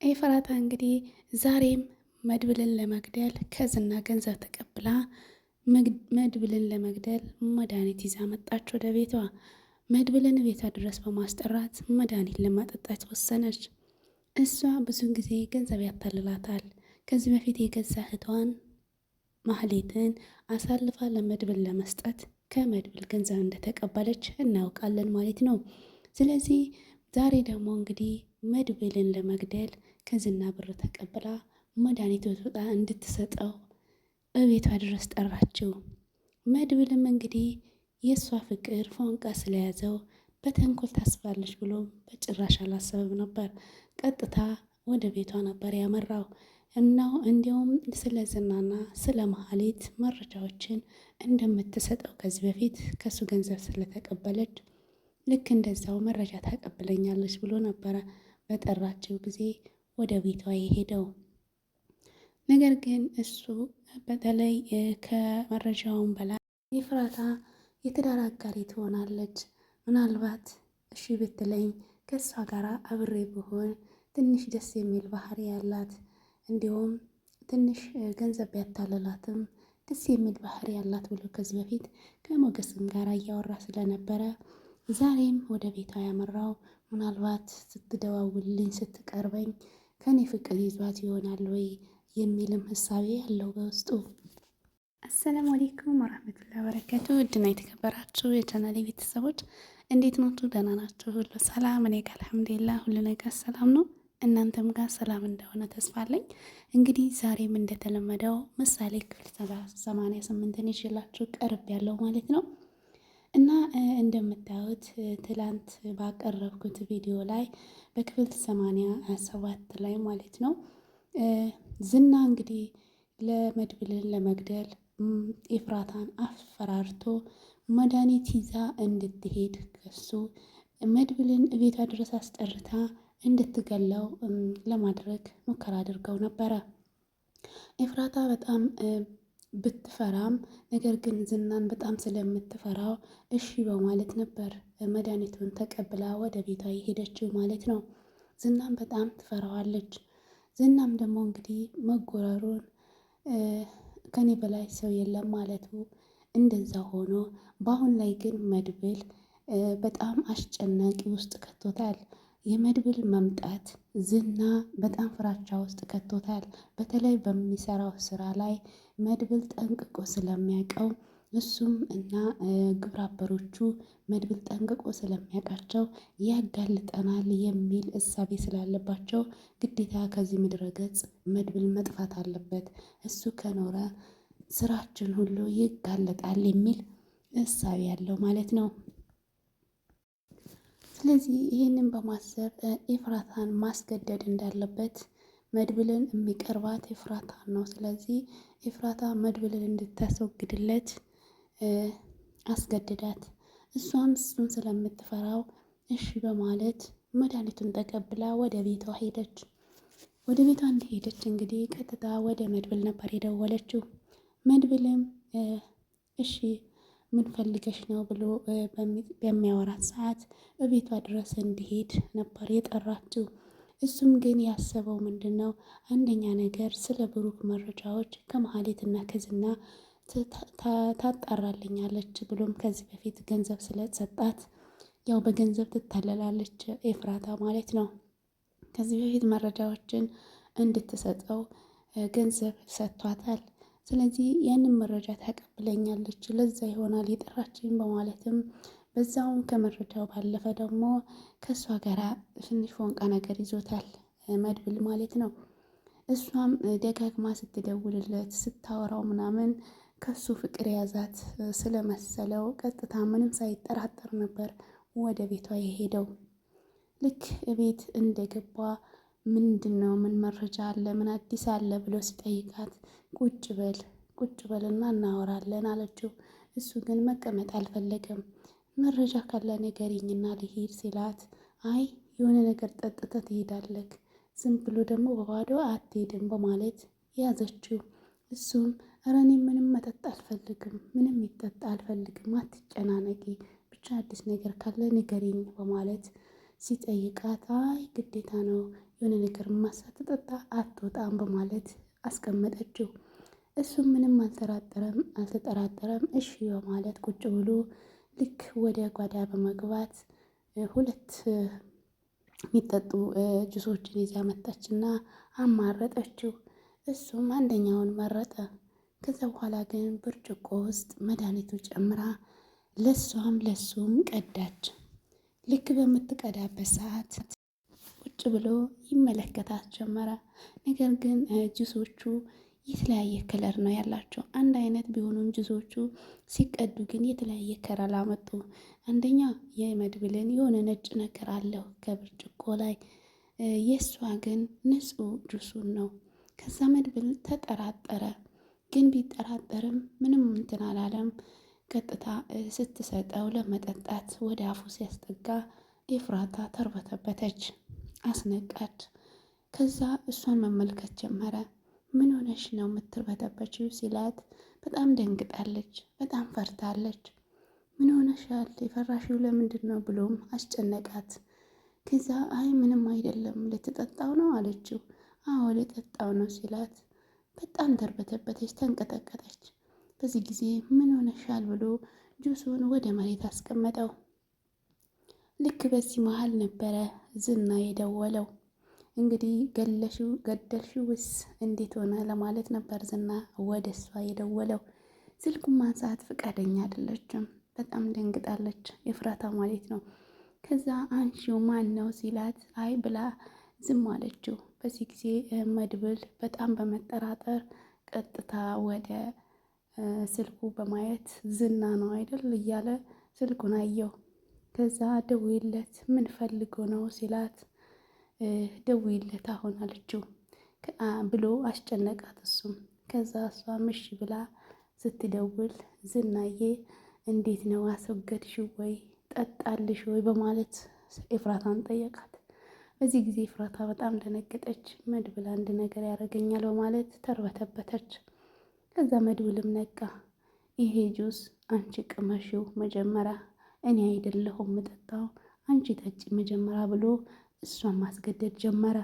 ኤፍራታ እንግዲህ ዛሬም መድብልን ለመግደል ከዝና ገንዘብ ተቀብላ መድብልን ለመግደል መድኃኒት ይዛ መጣች ወደ ቤቷ። መድብልን ቤቷ ድረስ በማስጠራት መድኃኒት ለማጠጣት ወሰነች። እሷ ብዙን ጊዜ ገንዘብ ያታልላታል። ከዚህ በፊት የገዛ እህቷን ማህሌትን አሳልፋ ለመድብል ለመስጠት ከመድብል ገንዘብ እንደተቀበለች እናውቃለን ማለት ነው። ስለዚህ ዛሬ ደግሞ እንግዲህ መድብልን ለመግደል ከዝና ብር ተቀብላ መድኃኒት ወጥታ እንድትሰጠው እቤቷ ድረስ ጠራችው። መድብልም እንግዲህ የእሷ ፍቅር ፎንቃ ስለያዘው በተንኮል ታስባለች ብሎ በጭራሽ አላሰበም ነበር። ቀጥታ ወደ ቤቷ ነበር ያመራው። እናው እንዲያውም ስለ ዝናና ስለ መሀሌት መረጃዎችን እንደምትሰጠው ከዚህ በፊት ከሱ ገንዘብ ስለተቀበለች ልክ እንደዛው መረጃ ታቀብለኛለች ብሎ ነበረ በጠራችው ጊዜ ወደ ቤቷ የሄደው። ነገር ግን እሱ በተለይ ከመረጃውን በላይ ኤፍራታ የትዳር አጋሪ ትሆናለች፣ ምናልባት እሺ ብትለኝ ከእሷ ጋር አብሬ ብሆን ትንሽ ደስ የሚል ባህሪ ያላት እንዲሁም ትንሽ ገንዘብ ቢያታልላትም ደስ የሚል ባህሪ ያላት ብሎ ከዚህ በፊት ከሞገስም ጋር እያወራ ስለነበረ ዛሬም ወደ ቤቷ ያመራው ምናልባት ስትደዋውልኝ ስትቀርበኝ ከኔ ፍቅር ይዟት ይሆናል ወይ የሚልም ህሳቤ ያለው በውስጡ። አሰላሙ አሌይኩም ወራህመቱላሂ ወበረካቱ። ውድና የተከበራችሁ የቻናሌ ቤተሰቦች እንዴት ናችሁ? ደህና ናችሁ? ሁሉ ሰላም? እኔ ጋር አልሐምዱሊላህ ሁሉ ነገር ሰላም ነው። እናንተም ጋር ሰላም እንደሆነ ተስፋ አለኝ። እንግዲህ ዛሬም እንደተለመደው ምሳሌ ክፍል 88ን ይዤላችሁ ቀርብ ያለው ማለት ነው እና እንደምታዩት ትላንት ባቀረብኩት ቪዲዮ ላይ በክፍል 87 ላይ ማለት ነው ዝና እንግዲህ ለመድብልን ለመግደል ኤፍራታን አፈራርቶ መድኃኒት ይዛ እንድትሄድ ከሱ መድብልን ቤቷ ድረስ አስጠርታ እንድትገለው ለማድረግ ሙከራ አድርገው ነበረ። ኤፍራታ በጣም ብትፈራም ነገር ግን ዝናን በጣም ስለምትፈራው እሺ በማለት ነበር መድኃኒቱን ተቀብላ ወደ ቤቷ የሄደችው ማለት ነው። ዝናን በጣም ትፈራዋለች። ዝናም ደግሞ እንግዲህ መጎረሩን ከኔ በላይ ሰው የለም ማለቱ እንደዛ ሆኖ በአሁን ላይ ግን መድብል በጣም አስጨናቂ ውስጥ ከቶታል። የመድብል መምጣት ዝና በጣም ፍራቻ ውስጥ ከቶታል። በተለይ በሚሰራው ስራ ላይ መድብል ጠንቅቆ ስለሚያውቀው እሱም እና ግብረ አበሮቹ መድብል ጠንቅቆ ስለሚያውቃቸው ያጋልጠናል የሚል እሳቤ ስላለባቸው ግዴታ ከዚህ ምድረ ገጽ መድብል መጥፋት አለበት፣ እሱ ከኖረ ስራችን ሁሉ ይጋለጣል የሚል እሳቤ ያለው ማለት ነው። ስለዚህ ይህንን በማሰብ ኤፍራታን ማስገደድ እንዳለበት መድብልን የሚቀርባት ኤፍራታን ነው። ስለዚህ ኤፍራታ መድብልን እንድታስወግድለት አስገድዳት። እሷም እሱን ስለምትፈራው እሺ በማለት መድኃኒቱን ተቀብላ ወደ ቤቷ ሄደች። ወደ ቤቷ እንደሄደች እንግዲህ ቀጥታ ወደ መድብል ነበር የደወለችው። መድብልም እሺ ምን ፈልገሽ ነው ብሎ በሚያወራት ሰዓት በቤቷ ድረስ እንዲሄድ ነበር የጠራችው። እሱም ግን ያሰበው ምንድን ነው፣ አንደኛ ነገር ስለ ብሩክ መረጃዎች ከመሀሌትና ከዝና ታጣራልኛለች ብሎም ከዚህ በፊት ገንዘብ ስለሰጣት ያው በገንዘብ ትታለላለች ኤፍራታ ማለት ነው። ከዚህ በፊት መረጃዎችን እንድትሰጠው ገንዘብ ሰጥቷታል። ስለዚህ ያንን መረጃ ታቀብለኛለች፣ ለዛ ይሆናል የጠራችኝ በማለትም በዛውም ከመረጃው ባለፈ ደግሞ ከእሷ ጋር ትንሽ ፎንቃ ነገር ይዞታል መድብል ማለት ነው። እሷም ደጋግማ ስትደውልለት ስታወራው ምናምን ከሱ ፍቅር የያዛት ስለመሰለው ቀጥታ ምንም ሳይጠራጠር ነበር ወደ ቤቷ የሄደው። ልክ ቤት እንደገባ ምንድን ነው ምን መረጃ አለ ምን አዲስ አለ ብሎ ሲጠይቃት ቁጭ በል ቁጭ በልና እናወራለን አለችው። እሱ ግን መቀመጥ አልፈለገም። መረጃ ካለ ንገሪኝና ልሂድ ሲላት አይ የሆነ ነገር ጠጥተህ ትሄዳለህ፣ ዝም ብሎ ደግሞ በባዶ አትሄድም በማለት ያዘችው። እሱም እረ እኔ ምንም መጠጥ አልፈልግም፣ ምንም ይጠጣ አልፈልግም፣ አትጨናነቂ፣ ብቻ አዲስ ነገር ካለ ንገሪኝ በማለት ሲጠይቃት አይ ግዴታ ነው የሆነ ነገር ሳትጠጣ አትወጣም በማለት አስቀመጠችው። እሱም ምንም አልተራጠረም አልተጠራጠረም እሺ በማለት ቁጭ ብሎ ልክ ወደ ጓዳ በመግባት ሁለት የሚጠጡ ጁሶችን ይዛ መጣችና አማረጠችው። እሱም አንደኛውን መረጠ። ከዛ በኋላ ግን ብርጭቆ ውስጥ መድኃኒቱ ጨምራ ለሷም ለሱም ቀዳች። ልክ በምትቀዳበት ሰዓት ቁጭ ብሎ ይመለከታት ጀመረ። ነገር ግን ጁሶቹ የተለያየ color ነው ያላቸው። አንድ አይነት ቢሆኑም ጁሶቹ ሲቀዱ ግን የተለያየ color አመጡ። አንደኛ የመድብልን የሆነ ነጭ ነገር አለው ከብርጭቆ ላይ፣ የእሷ ግን ንጹሕ ጁሱን ነው። ከዛ መድብል ተጠራጠረ። ግን ቢጠራጠርም ምንም እንትን አላለም። ቀጥታ ስትሰጠው ለመጠጣት ወደ አፉ ሲያስጠጋ ኤፍራታ ተርበተበተች፣ አስነቃች። ከዛ እሷን መመልከት ጀመረ። ምን ሆነሽ ነው የምትርበተበችው ሲላት በጣም ደንግጣለች፣ በጣም ፈርታለች። ምን ሆነሻል? የፈራሽው ለምንድን ነው ብሎም አስጨነቃት። ከዛ አይ ምንም አይደለም ልትጠጣው ነው አለችው። አዎ ልጠጣው ነው ሲላት በጣም ተርበተበተች፣ ተንቀጠቀጠች። በዚህ ጊዜ ምን ሆነሻል ብሎ ጁሱን ወደ መሬት አስቀመጠው። ልክ በዚህ መሀል ነበረ ዝና የደወለው። እንግዲህ ገለሽው ገደልሽው ውስ እንዴት ሆነ ለማለት ነበር ዝና ወደ እሷ የደወለው። ስልኩን ማንሳት ፈቃደኛ አይደለችም። በጣም ደንግጣለች፣ ኤፍራታ ማለት ነው። ከዛ አንሺው ማን ነው ሲላት አይ ብላ ዝም አለችው። በዚህ ጊዜ መድብል በጣም በመጠራጠር ቀጥታ ወደ ስልኩ በማየት ዝና ነው አይደል እያለ ስልኩን አየው። ከዛ ደውይለት ምን ፈልጎ ነው ሲላት ደውይለት አሁን አለችው ብሎ አስጨነቃት። እሱም ከዛ እሷ እሺ ብላ ስትደውል ዝናዬ እንዴት ነው አስወገድሽው ወይ ጠጣልሽ ወይ በማለት ኤፍራታን ጠየቃት። በዚህ ጊዜ ኤፍራታ በጣም ደነገጠች። መድብል አንድ ነገር ያደርገኛል በማለት ተርበተበተች። ከዛ መድብልም ነቃ። ይሄ ጁስ አንቺ ቅመሽው መጀመሪያ፣ እኔ አይደለሁም የምጠጣው አንቺ ጠጪ መጀመሪያ ብሎ እሷን ማስገደድ ጀመረ።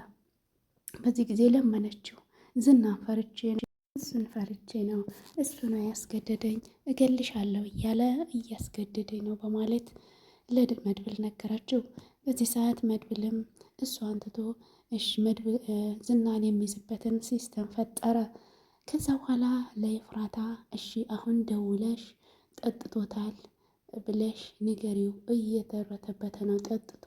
በዚህ ጊዜ ለመነችው። ዝናን ፈርቼ እሱን ፈርቼ ነው እሱ ነው ያስገደደኝ፣ እገልሻለሁ እያለ እያስገደደኝ ነው በማለት ለመድብል ነገረችው። በዚህ ሰዓት መድብልም እሷን ትቶ እሺ መድብል ዝናን የሚይዝበትን system ፈጠረ። ከዛ በኋላ ለኤፍራታ እሺ አሁን ደውለሽ ጠጥቶታል ብለሽ ንገሪው፣ እየተረተበተ ነው ጠጥቶ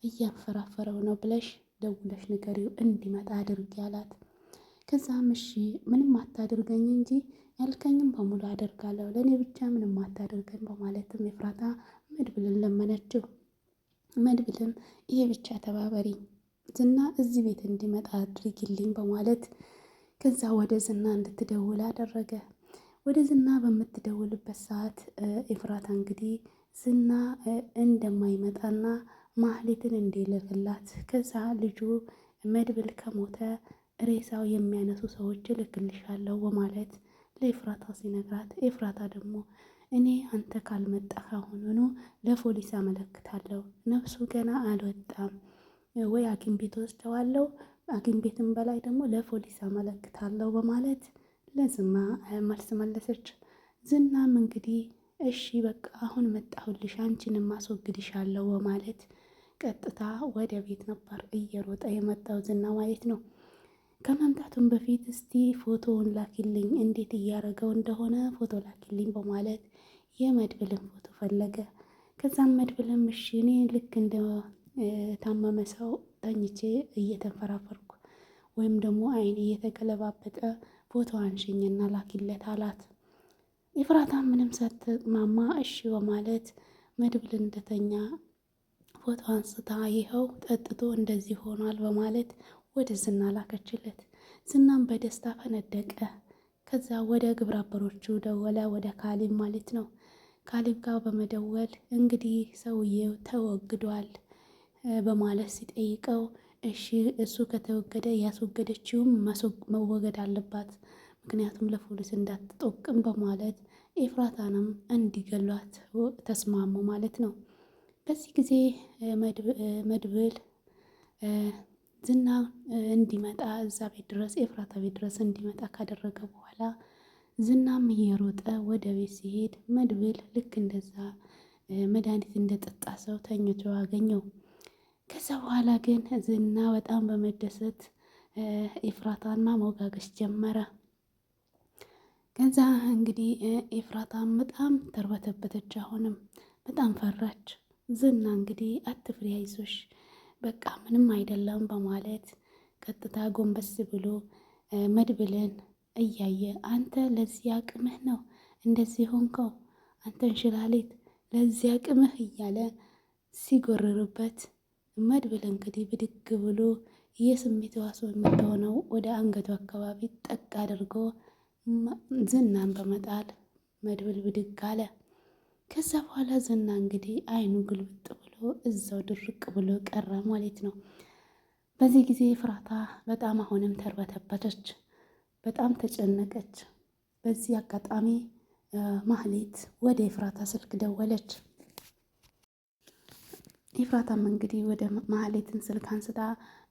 እያንፈራፈረው ነው ብለሽ ደውለሽ ንገሪው እንዲመጣ አድርጊ አላት። ከዛም እሺ ምንም አታድርገኝ እንጂ ያልከኝም በሙሉ አደርጋለሁ፣ ለእኔ ብቻ ምንም አታድርገኝ በማለትም ኤፍራታ መድብልን ለመነችው። መድብልም ይሄ ብቻ ተባበሪ ዝና እዚህ ቤት እንዲመጣ አድርጊልኝ በማለት ከዛ ወደ ዝና እንድትደውል አደረገ። ወደ ዝና በምትደውልበት ሰዓት ኤፍራታ እንግዲህ ዝና እንደማይመጣና ማህሌትን እንዲልክላት ከዛ ልጁ መድብል ከሞተ ሬሳው የሚያነሱ ሰዎች እልክልሻለሁ በማለት ለኤፍራታ ሲነግራት፣ ኤፍራታ ደግሞ እኔ አንተ ካልመጣ ካሁኑኑ ለፖሊስ አመለክታለሁ፣ ነፍሱ ገና አልወጣም ወይ ሐኪም ቤት ወስደዋለሁ፣ ሐኪም ቤትም በላይ ደግሞ ለፖሊስ አመለክታለሁ በማለት ለዝና መልስ መለሰች። ዝናም እንግዲህ እሺ በቃ አሁን መጣሁልሽ አንቺንም አስወግድሻለሁ በማለት ቀጥታ ወደ ቤት ነበር እየሮጠ የመጣው ዝና ማለት ነው። ከመምጣቱም በፊት እስቲ ፎቶውን ላኪልኝ፣ እንዴት እያደረገው እንደሆነ ፎቶ ላኪልኝ በማለት የመድብልን ፎቶ ፈለገ። ከዛም መድብልም እሺ እኔ ልክ እንደ ታመመ ሰው ተኝቼ እየተንፈራፈርኩ ወይም ደግሞ አይን እየተገለባበጠ ፎቶ አንሽኝና ላኪለት አላት። ኤፍራታ ምንም ሳትማማ እሺ በማለት መድብል እንደተኛ ፎቶ አንስታ ይኸው ጠጥቶ እንደዚህ ሆኗል በማለት ወደ ዝና ላከችለት። ዝናም በደስታ ፈነደቀ። ከዛ ወደ ግብረ አበሮቹ ደወለ፣ ወደ ካሊብ ማለት ነው። ካሊብ ጋር በመደወል እንግዲህ ሰውዬው ተወግዷል በማለት ሲጠይቀው እሺ እሱ ከተወገደ ያስወገደችውም መወገድ አለባት፣ ምክንያቱም ለፖሊስ እንዳትጠቅም በማለት ኤፍራታንም እንዲገሏት ተስማሙ ማለት ነው። በዚህ ጊዜ መድብል ዝና እንዲመጣ እዛ ቤት ድረስ ኤፍራታ ቤት ድረስ እንዲመጣ ካደረገ በኋላ ዝናም እየሮጠ ወደ ቤት ሲሄድ መድብል ልክ እንደዛ መድኃኒት እንደጠጣ ሰው ተኝቶ አገኘው። ከዛ በኋላ ግን ዝና በጣም በመደሰት ኤፍራታን ማሞጋገስ ጀመረ። ከዛ እንግዲህ ኤፍራታን በጣም ተርበተበተች። አሁንም በጣም ፈራች። ዝና እንግዲህ አትፍሪ፣ አይዞሽ፣ በቃ ምንም አይደለም በማለት ቀጥታ ጎንበስ ብሎ መድብልን እያየ አንተ ለዚህ አቅምህ ነው እንደዚህ ሆንከው፣ አንተ እንሽላሊት ለዚህ አቅምህ እያለ ሲጎርርበት መድብል እንግዲህ ብድግ ብሎ የስሜት ሕዋሱ የምትሆነው ወደ አንገቱ አካባቢ ጠቅ አድርጎ ዝናን በመጣል መድብል ብድግ አለ። ከዛ በኋላ ዝና እንግዲህ አይኑ ግልብጥ ብሎ እዛው ድርቅ ብሎ ቀረ ማለት ነው። በዚህ ጊዜ ፍራታ በጣም አሁንም ተርበተበተች፣ በጣም ተጨነቀች። በዚህ አጋጣሚ ማህሌት ወደ ኤፍራታ ስልክ ደወለች። ኤፍራታም እንግዲህ ወደ ማህሌትን ስልክ አንስታ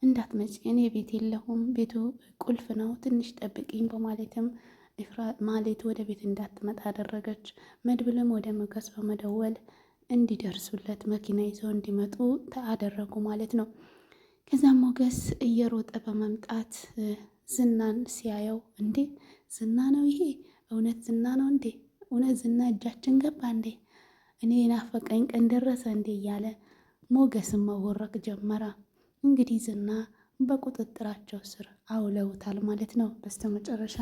እንዳትመጪ እኔ ቤት የለሁም፣ ቤቱ ቁልፍ ነው፣ ትንሽ ጠብቂኝ በማለትም ማህሌት ወደ ቤት እንዳትመጣ አደረገች። መድብልም ወደ ሞገስ በመደወል እንዲደርሱለት መኪና ይዘው እንዲመጡ አደረጉ ማለት ነው። ከዛም ሞገስ እየሮጠ በመምጣት ዝናን ሲያየው እንዴ ዝና ነው ይሄ? እውነት ዝና ነው እንዴ? እውነት ዝና እጃችን ገባ እንዴ? እኔ የናፈቀኝ ቀን ደረሰ እንዴ? እያለ ሞገስን መቦረቅ ጀመረ። እንግዲህ ዝና በቁጥጥራቸው ስር አውለውታል ማለት ነው። በስተመጨረሻ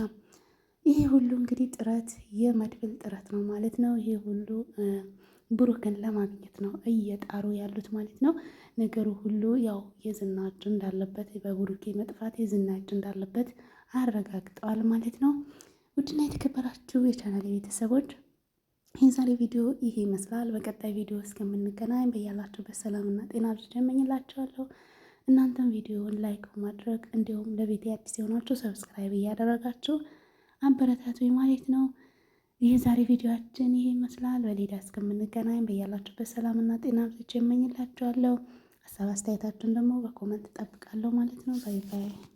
ይሄ ሁሉ እንግዲህ ጥረት የመድብል ጥረት ነው ማለት ነው። ይሄ ሁሉ ብሩክን ለማግኘት ነው እየጣሩ ያሉት ማለት ነው። ነገሩ ሁሉ ያው የዝና እጅ እንዳለበት በብሩኬ መጥፋት የዝና እጅ እንዳለበት አረጋግጠዋል ማለት ነው። ውድና የተከበራችሁ የቻናል ቤተሰቦች የዛሬ ቪዲዮ ይሄ ይመስላል። በቀጣይ ቪዲዮ እስከምንገናኝ በያላችሁበት ሰላምና ጤና ብዙ እመኝላችኋለሁ። እናንተም ቪዲዮውን like በማድረግ እንዲሁም ለቤቴ አዲስ የሆናችሁ subscribe እያደረጋችሁ አበረታቱኝ ማለት ነው። የዛሬ ቪዲዮአችን ይሄ ይመስላል። በሌላ እስከምንገናኝ በያላችሁበት ሰላምና ጤና ብዙ እመኝላችኋለሁ። ሀሳብ አስተያየታችሁን ደግሞ በ comment እጠብቃለሁ ማለት ነው። Bye bye።